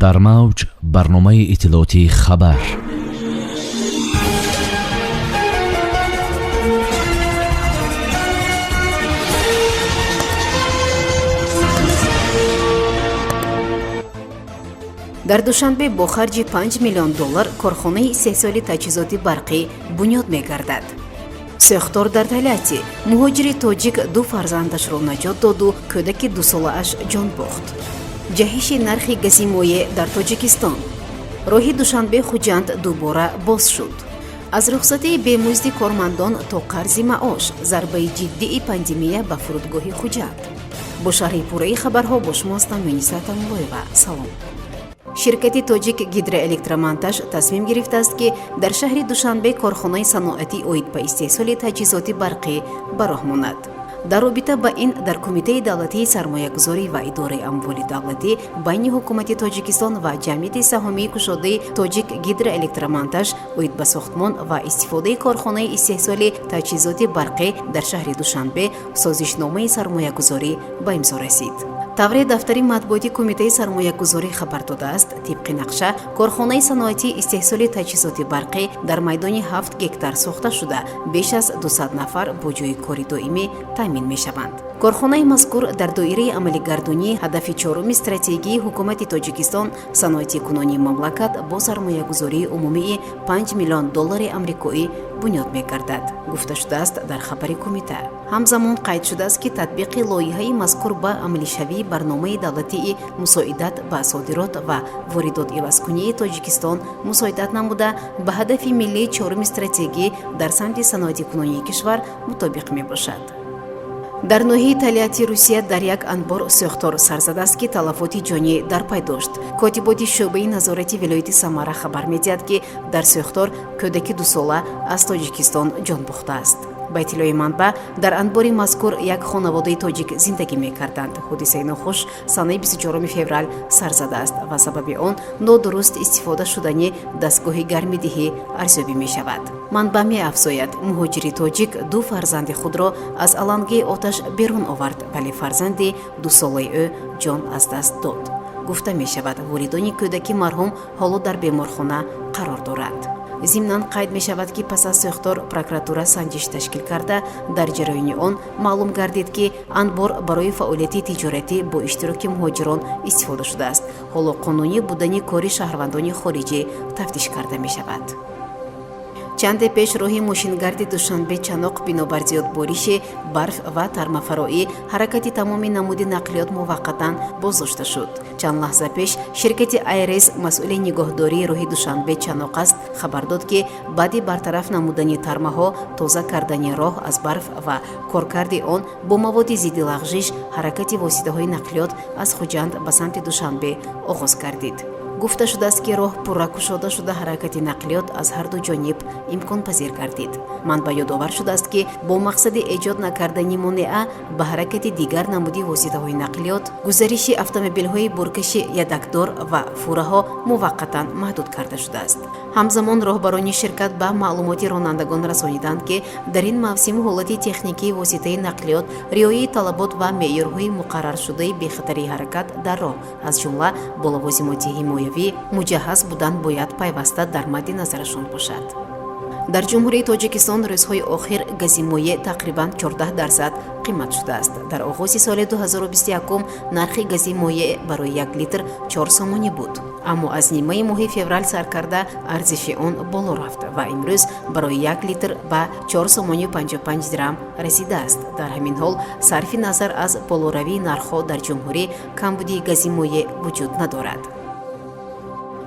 Дар мавҷ барномаи иттилоотии «Хабар». Дар Душанбе бо харҷи 5 миллион доллар корхонаи истеҳсоли таҷҳизоти барқӣ бунёд мегардад. Сӯхтор дар Тольятти: муҳоҷири тоҷик ду фарзандашро наҷот доду кӯдаки дусолааш ҷон бохт. Ҷаҳиши нархи гази моеъ дар Тоҷикистон. Роҳи Душанбе Хуҷанд дубора боз шуд. Аз рухсатии бемузди кормандон то қарзи маош, зарбаи ҷиддии пандемия ба фурудгоҳи Хуҷанд. Бо шарҳи пурраи хабарҳо бо шумо ҳастам Муниса Тамуллоева. Салом. Ширкати «Тоҷик Гидроэлектромонтаж» тасмим гирифтааст, ки дар шаҳри Душанбе корхонаи саноатӣ оид ба истеҳсоли таҷҳизоти барқӣ ба роҳ монад. Дар робита ба ин дар Кумитаи давлатии сармоягузорӣ ва идораи амволи давлатӣ байни Ҳукумати Тоҷикистон ва Ҷамъияти саҳомии кушодаи «Тоҷик Гидроэлектромонтаж» оид ба сохтмон ва истифодаи корхонаи истеҳсоли таҷҳизоти барқӣ дар шаҳри Душанбе созишномаи сармоягузорӣ ба имзо расид. Тавре дафтари матбуоти Кумитаи сармоягузорӣ хабар додааст, тибқи нақша корхонаи саноатии истеҳсоли таҷҳизоти барқӣ дар майдони 7 гектар сохта шуда, беш аз 200 нафар бо ҷойи кори доимӣ таъмин мешаванд. Корхонаи мазкур дар доираи амалигардонии ҳадафи чоруми стратегии Ҳукумати Тоҷикистон, саноатикунонии мамлакат, бо сармоягузории умумии 5 миллион доллари амрикоӣ бунёд мегардад, гуфта шудааст дар хабари кумита. Ҳамзамон қайд шудааст, ки татбиқи лоиҳаи мазкур ба амалишавии барномаи давлатии мусоидат ба содирот ва воридот ивазкунии Тоҷикистон мусоидат намуда, ба ҳадафи миллии чоруми стратегӣ дар самти саноатикунонии кишвар мутобиқ мебошад. Дар ноҳияи Тольятти Русия дар як анбор сӯхтор сар задааст, ки талафоти ҷонӣ дар пай дошт. Котиботи шӯъбаи назорати вилояти Самара хабар медиҳад, ки дар сӯхтор кӯдаки дусола аз Тоҷикистон ҷон бохтааст. Ба иттилои манбаъ, дар анбори мазкур як хонаводаи тоҷик зиндагӣ мекарданд. Ҳодисаи нохуш санаи 24 феврал сар задааст ва сабаби он нодуруст истифода шудани дастгоҳи гармидиҳӣ арзёбӣ мешавад. Манбаъ меафзояд, муҳоҷири тоҷик ду фарзанди худро аз алангии оташ берун овард, вале фарзанди дусолаи ӯ ҷон аз даст дод. Гуфта мешавад, волидони кӯдаки марҳум ҳоло дар беморхона қарор доранд. Зимнан қайд мешавад, ки пас аз сӯхтор прокуратура санҷиш ташкил карда, дар ҷараёни он маълум гардид, ки анбор барои фаъолияти тиҷоратӣ бо иштироки муҳоҷирон истифода шудааст. Ҳоло қонунӣ будани кори шаҳрвандони хориҷӣ тафтиш карда мешавад. Чанде пеш роҳи мошингарди Душанбе Чаноқ бинобар зиёдбориши барф ва тармафароӣ ҳаракати тамоми намуди нақлиёт муваққатан боздошта шуд. Чанд лаҳза пеш ширкати «Айрес», масъули нигоҳдории роҳи Душанбе Чаноқ аст, хабар дод, ки баъди бартараф намудани тармаҳо, тоза кардани роҳ аз барф ва коркарди он бо маводи зидди лағжиш, ҳаракати воситаҳои нақлиёт аз Хуҷанд ба самти Душанбе оғоз гардид. Гуфта шудааст, ки роҳ пурра кушода шуда, ҳаракати нақлиёт аз ҳарду ҷониб имконпазир гардид. Манбаъ ёдовар шудааст, ки бо мақсади эҷод накардани монеа ба ҳаракати дигар намуди воситаҳои нақлиёт, гузариши автомобилҳои боркаши ядакдор ва фураҳо муваққатан маҳдуд карда шудааст. Ҳамзамон роҳбарони ширкат ба маълумоти ронандагон расониданд, ки дар ин мавсим ҳолати техникии воситаи нақлиёт, риояи талабот ва меъёрҳои муқарраршудаи бехатарии ҳаракат дар роҳ, аз ҷумла бо лавозимоти ҳимоявӣ муҷаҳҳаз будан, бояд пайваста дар мадди назарашон бошад. Дар Ҷумҳурии Тоҷикистон рӯзҳои охир гази моеъ тақрибан 14% қимат шудааст. Дар оғози соли 2021 нархи гази моеъ барои 1 литр 4 сомонӣ буд, аммо аз нимаи моҳи феврал сар карда арзиши он боло рафт ва имрӯз барои 1 литр ба 4 сомонию 55 дирам расидааст. Дар ҳамин ҳол, сарфи назар аз болоравии нархҳо, дар ҷумҳурӣ камбудии гази моеъ вуҷуд надорад.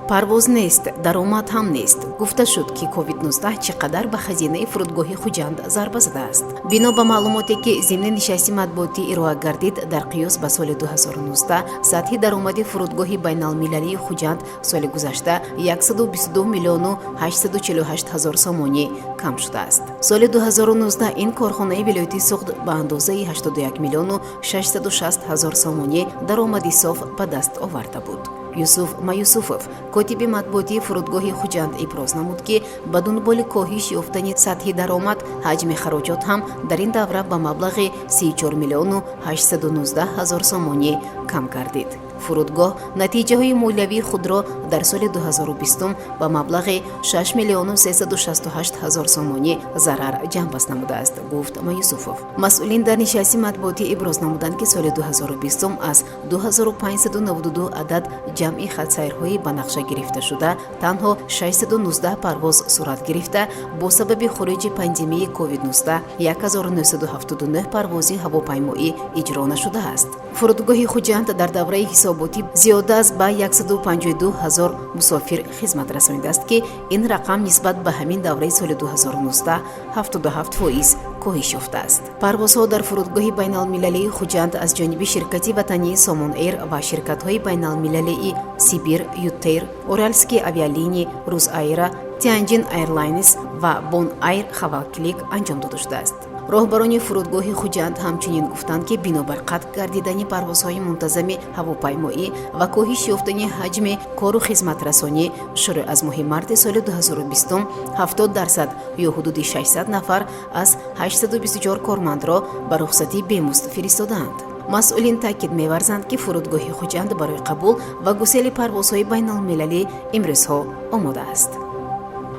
Парвоз нест, даромад ҳам нест. Гуфта шуд, ки COVID-19 чӣ қадар ба хазинаи фурудгоҳи Хуҷанд зарба задааст. Бино ба маълумоте, ки зимни нишасти матбуотӣ ироа гардид, дар қиёс ба соли 2019 сатҳи даромади фурудгоҳи байналмилалии Хуҷанд соли гузашта 122 миллиону 848 ҳазор сомонӣ кам шудааст. Соли 2019 ин корхонаи вилояти Суғд ба андозаи 81 миллиону 660 ҳазор сомонӣ даромади соф ба даст оварда буд. Юсуф Маюсуфов, котиби матбуотии фурудгоҳи Хуҷанд, иброз намуд, ки ба дунболи коҳиш ёфтани сатҳи даромад, ҳаҷми хароҷот ҳам дар ин давра ба маблағи 34 миллиону 819 ҳазор сомонӣ кам гардид. Фурудгоҳ натиҷаҳои молиявии худро дар соли 2020 ба маблағи 6 миллиону 368 ҳазор сомонӣ зарар ҷамъбаст намудааст, гуфт Маюсуфов. Масъулин дар нишасти матбуотӣ иброз намуданд, ки соли 2020 аз 2592 адад ҷамъи хатсайрҳои ба нақша гирифташуда танҳо 619 парвоз сурат гирифта, бо сабаби хуруҷи пандемияи COVID-19 1979 парвози ҳавопаймоӣ иҷро нашудааст. Фурудгоҳи Хуҷанд дар давраи ҳисоботӣ зиёда аз ба 152 ҳазор мусофир хизмат расонидааст, ки ин рақам нисбат ба ҳамин давраи соли 2019 77% коҳиш ёфтааст. Парвозҳо дар фурудгоҳи байналмилалии Хуҷанд аз ҷониби ширкати ватании Сомон Эйр ва ширкатҳои байналмилалии Сибир, Ютэйр, Уральские авиалинии, Русаэро, Тянҷин Айрлайнс ва Бон Айр Хавалклик анҷом дода шудааст. Роҳбарони фурудгоҳи Хуҷанд ҳамчунин гуфтанд, ки бинобар қатъ гардидани парвозҳои мунтазами ҳавопаймоӣ ва коҳиш ёфтани ҳаҷми кору хизматрасонӣ, шурӯъ аз моҳи марти соли 2020 70% ё ҳудуди 600 нафар аз 824 кормандро ба рухсатии бемузд фиристодаанд. Масъулин таъкид меварзанд, ки фурудгоҳи Хуҷанд барои қабул ва гусели парвозҳои байналмилалӣ имрӯзҳо омода аст.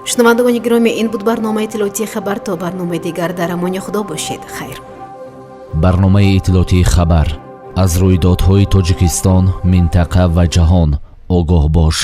Шунавандагони гиромӣ, ин буд барномаи иттилоотии «Хабар». То барномаи дигар дар амони Худо бошед. Хайр. Барномаи иттилоотии «Хабар». Аз рӯйдодҳои Тоҷикистон, минтақа ва ҷаҳон огоҳ бош.